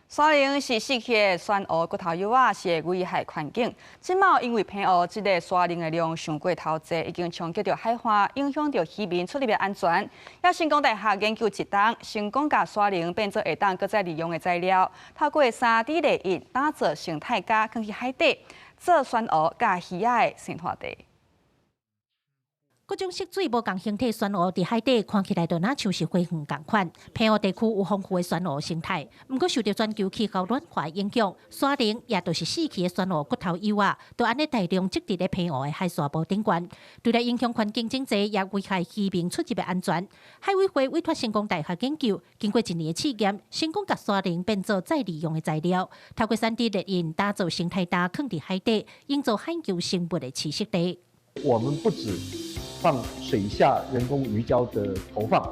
沙龍是死去的珊瑚骨頭幼仔，是會危害環境。這擺因為澎湖這个沙龍的量傷過頭濟，已經衝擊著海岸，影響著漁民出入的安全。也成功大學研究一冬，成功共沙龍變做會當閣再利用的材料，透過3D 列印打造生態膠，囥佇海底，做珊瑚佮魚仔的生態地。各種色水無仝形體珊瑚佇海底看起來就若像是花園仝款。澎湖地區有豐富的珊瑚生態，毋過受著全球氣候暖化影響，沙龍也就是死去的珊瑚骨頭幼仔，就按呢大量積佇咧澎湖的海沙埔頂懸，除了影響環境整齊，也危害漁民出入的安全。海委會委託成功大學研究，經過一年的試驗，成功共沙龍變做再利用的材料，透過3D 列印打造生態礁，囥佇海底，營造海洋生物的棲息地。我們不止放水下人工魚礁的投放，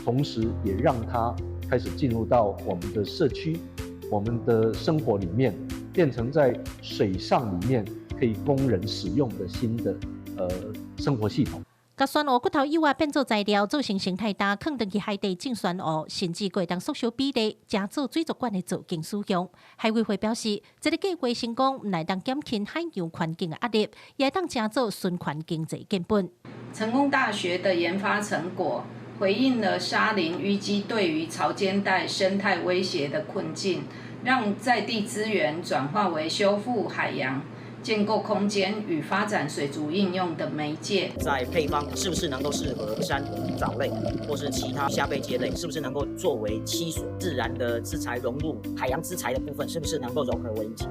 同時也讓它開始進入到我們的社區、我們的生活裡面，變成在水上裡面可以供人使用的新的生活系統。共珊瑚骨頭幼仔變做材料，做成生態礁，囥轉去海底種珊瑚，甚至會當縮小比例，成做水族館的造景使用。海委會表示，這个計畫成功，毋但當減輕海洋環境的壓力，也會當成做循環經濟建本。成功大學的研發成果，回應了沙磷淤積對於潮間帶生態威脅的困境，讓在地資源轉化為修復海洋、建構空間與發展水族應用的媒介。在配方是不是能夠適合珊瑚、藻類，或是其他蝦貝介類，是不是能夠作為棲所自然的資材融入海洋資材的部分，是不是能夠融合為一體？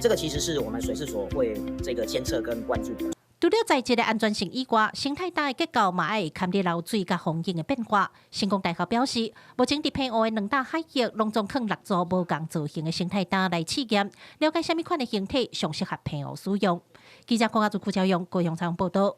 這個其實是我們水試所會這個監測跟關注的。除了材質的安全性以外，生態礁的結構嘛愛堪得流水佮風湧的變化。成功大學表示，目前佇澎湖的兩大海域，攏總囥六組無仝造型的生態礁來試驗，了解啥物款的形體上適合澎湖使用。記者郭家祖、邱朝陽高雄採訪報導。